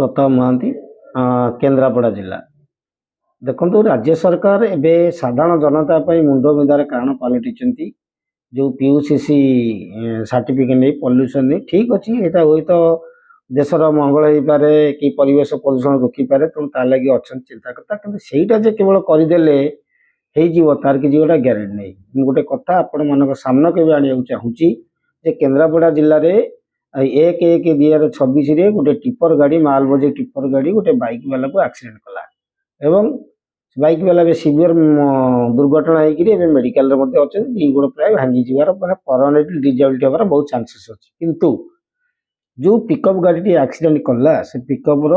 ପ୍ରତାପ ମହାନ୍ତି, କେନ୍ଦ୍ରାପଡ଼ା ଜିଲ୍ଲା। ଦେଖନ୍ତୁ, ରାଜ୍ୟ ସରକାର ଏବେ ସାଧାରଣ ଜନତା ପାଇଁ ମୁଣ୍ଡ ବିନ୍ଧାର କାରଣ ପାଲଟିଛନ୍ତି, ଯେଉଁ ପିୟୁସିସି ସାର୍ଟିଫିକେଟ୍ ନେଇ, ପଲ୍ୟୁସନ୍ ନେଇ। ଠିକ୍ ଅଛି, ଏଇଟା ହୁଏତ ଦେଶର ମଙ୍ଗଳ ହେଇପାରେ କି ପରିବେଶ ପ୍ରଦୂଷଣ ରୋକିପାରେ, ତେଣୁ ତା ଲାଗି ଅଛନ୍ତି ଚିନ୍ତା କଥା। କିନ୍ତୁ ସେଇଟା ଯେ କେବଳ କରିଦେଲେ ହେଇଯିବ, ତାର କିଛି ଗୋଟେ ଗ୍ୟାରେଣ୍ଟି ନାହିଁ। ମୁଁ ଗୋଟେ କଥା ଆପଣମାନଙ୍କ ସାମ୍ନାକୁ ଏବେ ଆଣିବାକୁ ଚାହୁଁଛି ଯେ କେନ୍ଦ୍ରାପଡ଼ା ଜିଲ୍ଲାରେ 1/1/2026ରେ ଗୋଟେ ଟିପର ଗାଡ଼ି, ମାଲ ବୋଝେଇ ଟିପର ଗାଡ଼ି ଗୋଟେ ବାଇକ୍ ବାଲାକୁ ଆକ୍ସିଡେଣ୍ଟ କଲା ଏବଂ ବାଇକ୍ ବାଲା ଏବେ ସିଭିୟର ଦୁର୍ଘଟଣା ହେଇକିରି ଏବେ ମେଡ଼ିକାଲରେ ମଧ୍ୟ ଅଛନ୍ତି। ଦି ଗୋଡ଼ ପ୍ରାୟ ଭାଙ୍ଗିଯିବାର, ମାନେ ପରମାନେଣ୍ଟଲି ଡିଜେବିଲିଟି ହେବାର ବହୁତ ଚାନ୍ସେସ୍ ଅଛି। କିନ୍ତୁ ଯେଉଁ ପିକଅପ୍ ଗାଡ଼ିଟି ଆକ୍ସିଡେଣ୍ଟ କଲା, ସେ ପିକଅପ୍ର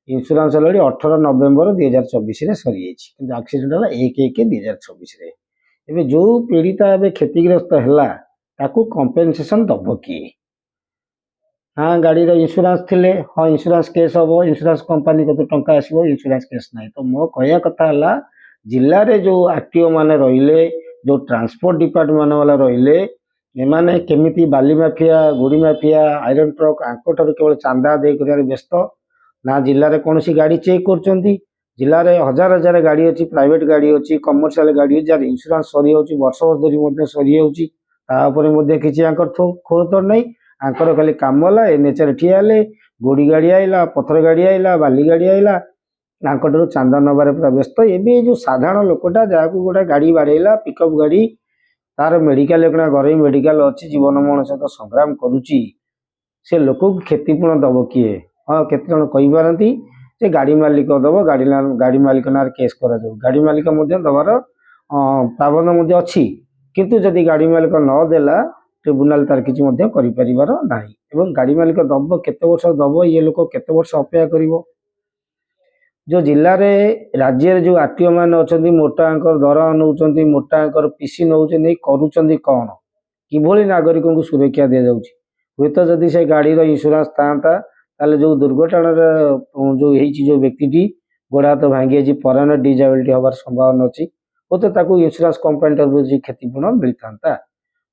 ଇନ୍ସୁରାନ୍ସ ଅଲରେଡ଼ି 18 ନଭେମ୍ବର 2024ରେ ସରିଯାଇଛି, କିନ୍ତୁ ଆକ୍ସିଡେଣ୍ଟ ହେଲା 1/1/2026ରେ। ଏବେ ଯେଉଁ ପୀଡ଼ିତା ଏବେ କ୍ଷତିଗ୍ରସ୍ତ ହେଲା, ତାକୁ କମ୍ପେନସେସନ୍ ଦେବ କିଏ? ହଁ, ଗାଡ଼ିର ଇନ୍ସୁରାନ୍ସ ଥିଲେ ହଁ ଇନ୍ସୁରାନ୍ସ କେସ୍ ହେବ, ଇନ୍ସୁରାନ୍ସ କମ୍ପାନୀ କତୁରୁ ଟଙ୍କା ଆସିବ। ଇନ୍ସୁରାନ୍ସ କେସ୍ ନାହିଁ। ତ ମୋ କହିବା କଥା ହେଲା, ଜିଲ୍ଲାରେ ଯେଉଁ ଆର୍ ଟି ଓ ମାନେ ରହିଲେ, ଯେଉଁ ଟ୍ରାନ୍ସପୋର୍ଟ ଡିପାର୍ଟମେଣ୍ଟ ବାଲା ରହିଲେ, ଏମାନେ କେମିତି ବାଲି ମାଫିଆ, ଗୋଡ଼ି ମାଫିଆ, ଆଇରନ୍ ଟ୍ରକ୍ ଆଙ୍କଠାରୁ କେବଳ ଚାନ୍ଦା ଆଦାୟ କରିବାରେ ବ୍ୟସ୍ତ ନା ଜିଲ୍ଲାରେ କୌଣସି ଗାଡ଼ି ଚେକ୍ କରୁଛନ୍ତି? ଜିଲ୍ଲାରେ ହଜାର ହଜାର ଗାଡ଼ି ଅଛି, ପ୍ରାଇଭେଟ୍ ଗାଡ଼ି ଅଛି, କମର୍ସିଆଲ ଗାଡ଼ି ଅଛି, ଯାହାର ଇନ୍ସୁରାନ୍ସ ସରିଯାଉଛି, ବର୍ଷ ବର୍ଷ ଧରି ମଧ୍ୟ ସରିଯାଉଛି। ତା ଉପରେ ମଧ୍ୟ କିଛି ଆଙ୍କର ଖୋଳତଡ଼ ନାହିଁ। ଆଙ୍କର ଖାଲି କାମ ହେଲା ଏନ୍ଏଚ୍ରେ ଠିଆ ହେଲେ, ଗୋଡ଼ି ଗାଡ଼ି ଆଇଲା, ପଥର ଗାଡ଼ି ଆଇଲା, ବାଲି ଗାଡ଼ି ଆଇଲା, ଆଙ୍କଠାରୁ ଚାନ୍ଦା ନେବାରେ ପୁରା ବ୍ୟସ୍ତ। ଏବେ ଏ ଯେଉଁ ସାଧାରଣ ଲୋକଟା, ଯାହାକୁ ଗୋଟେ ଗାଡ଼ି ବାଡ଼େଇଲା, ପିକଅପ୍ ଗାଡ଼ି, ତାର ମେଡ଼ିକାଲ ଏଇଖିଣା ଘରୋଇ ମେଡ଼ିକାଲ ଅଛି, ଜୀବନ ମରଣ ସହିତ ସଂଗ୍ରାମ କରୁଛି, ସେ ଲୋକକୁ କ୍ଷତିପୂରଣ ଦେବ କିଏ? ହଁ, କେତେ ଜଣ କହିପାରନ୍ତି ଯେ ଗାଡ଼ି ମାଲିକ ଦେବ, ଗାଡ଼ି ମାଲିକ ନାଁରେ କେସ୍ କରାଯାଉ। ଗାଡ଼ି ମାଲିକ ମଧ୍ୟ ଦେବାର ପ୍ରାବନ୍ଧ ମଧ୍ୟ ଅଛି। କିନ୍ତୁ ଯଦି ଗାଡ଼ି ମାଲିକ ନ ଦେଲା, ଟ୍ରିବ୍ୟୁନାଲ ତାର କିଛି ମଧ୍ୟ କରିପାରିବାର ନାହିଁ। ଏବଂ ଗାଡ଼ି ମାଲିକ ଦେବ, କେତେ ବର୍ଷ ଦେବ? ଇଏ ଲୋକ କେତେ ବର୍ଷ ଅପେକ୍ଷା କରିବ? ଯେଉଁ ଜିଲ୍ଲାରେ, ରାଜ୍ୟରେ ଯେଉଁ ଆର୍ ଟି ଓ ମାନେ ଅଛନ୍ତି, ମୋଟା ଅଙ୍କର ଦରମା ନେଉଛନ୍ତି, ମୋଟା ଅଙ୍କର ପିସି ନେଉଛନ୍ତି, କରୁଛନ୍ତି କ'ଣ? କିଭଳି ନାଗରିକଙ୍କୁ ସୁରକ୍ଷା ଦିଆଯାଉଛି? ହୁଏତ ଯଦି ସେ ଗାଡ଼ିର ଇନ୍ସୁରାନ୍ସ ଥାଆନ୍ତା, ତାହେଲେ ଯେଉଁ ଦୁର୍ଘଟଣାରେ ଯେଉଁ ହେଇଛି, ଯେଉଁ ବ୍ୟକ୍ତିଟି ଗୋଡ଼ ହାତ ଭାଙ୍ଗି ଯାଇଛି, ପରମାନେଣ୍ଟ ଡିଜାବିଲିଟି ହେବାର ସମ୍ଭାବନା ଅଛି, ହୁଏତ ତାକୁ ଇନ୍ସୁରାନ୍ସ କମ୍ପାନୀ ତରଫରୁ କିଛି କ୍ଷତିପୂରଣ ମିଳିଥାନ୍ତା।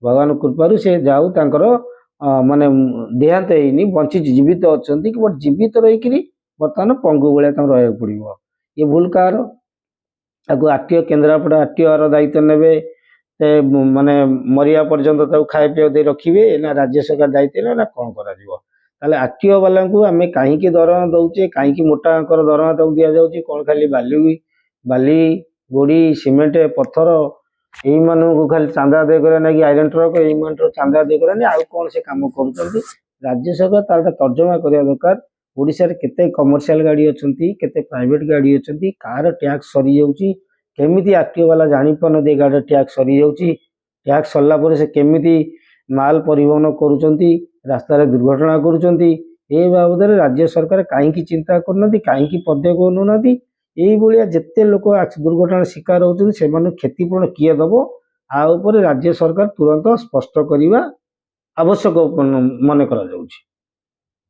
ଭଗବାନ କୃପାରୁ ସେ ଯାଉ ତାଙ୍କର ମାନେ ଦେହାନ୍ତ ହେଇନି, ବଞ୍ଚିଛି, ଜୀବିତ ଅଛନ୍ତି। ବଟ୍ ଜୀବିତ ରହିକିରି ବର୍ତ୍ତମାନ ପଙ୍ଗୁ ଭଳିଆ ତାଙ୍କୁ ରହିବାକୁ ପଡ଼ିବ। ଇଏ ଭୁଲ କାହାର? ତାକୁ ଆର୍ ଟି ଓ, କେନ୍ଦ୍ରାପଡ଼ା ଆର୍ ଟି ଓ ର ଦାୟିତ୍ୱ ନେବେ? ସେ ମାନେ ମରିବା ପର୍ଯ୍ୟନ୍ତ ତାକୁ ଖାଇବା ପିଇବା ଦେଇ ରଖିବେ, ନା ରାଜ୍ୟ ସରକାର ଦାୟିତ୍ୱ ନେବେ, ନା କ'ଣ କରାଯିବ? ତାହେଲେ ଆର୍ ଟି ଓ ବାଲାଙ୍କୁ ଆମେ କାହିଁକି ଦରମା ଦେଉଛେ? କାହିଁକି ମୋଟା ଅଙ୍କର ଦରମା ତାକୁ ଦିଆଯାଉଛି? କ'ଣ ଖାଲି ବାଲି ବାଲି ଗୋଡ଼ି, ସିମେଣ୍ଟ, ପଥର ଏଇମାନଙ୍କୁ ଖାଲି ଚାନ୍ଦା ଆଦାୟ କରିବା ନାଗି, ଆଇରନ୍ ଟ୍ରକ୍ ଏଇମାନଙ୍କର ଚାନ୍ଦା ଆଦାୟ କରିବା, ଆଉ କ'ଣ ସେ କାମ କରୁଛନ୍ତି? ରାଜ୍ୟ ସରକାର ତାର ଗୋଟେ ତର୍ଜମା କରିବା ଦରକାର। ଓଡ଼ିଶାରେ କେତେ କମର୍ସିଆଲ ଗାଡ଼ି ଅଛନ୍ତି, କେତେ ପ୍ରାଇଭେଟ ଗାଡ଼ି ଅଛନ୍ତି, କାହାର ଟ୍ୟାକ୍ସ ସରିଯାଉଛି, କେମିତି ଆର୍ ଟି ଓ ବାଲା ଜାଣିପାରୁନାହାନ୍ତି ଏ ଗାଡ଼ିର ଟ୍ୟାକ୍ସ ସରିଯାଉଛି? ଟ୍ୟାକ୍ସ ସରିଲା ପରେ ସେ କେମିତି ମାଲ ପରିବହନ କରୁଛନ୍ତି, ରାସ୍ତାରେ ଦୁର୍ଘଟଣା କରୁଛନ୍ତି? ଏ ବାବଦରେ ରାଜ୍ୟ ସରକାର କାହିଁକି ଚିନ୍ତା କରୁନାହାନ୍ତି? କାହିଁକି ପଦକ୍ଷେପ ନେଉନାହାନ୍ତି? ଏଇଭଳିଆ ଯେତେ ଲୋକ ଦୁର୍ଘଟଣାର ଶିକାର ହେଉଛନ୍ତି, ସେମାନଙ୍କୁ କ୍ଷତିପୂରଣ କିଏ ଦେବ? ଆ ଉପରେ ରାଜ୍ୟ ସରକାର ତୁରନ୍ତ ସ୍ପଷ୍ଟ କରିବା ଆବଶ୍ୟକ ମନେ କରାଯାଉଛି।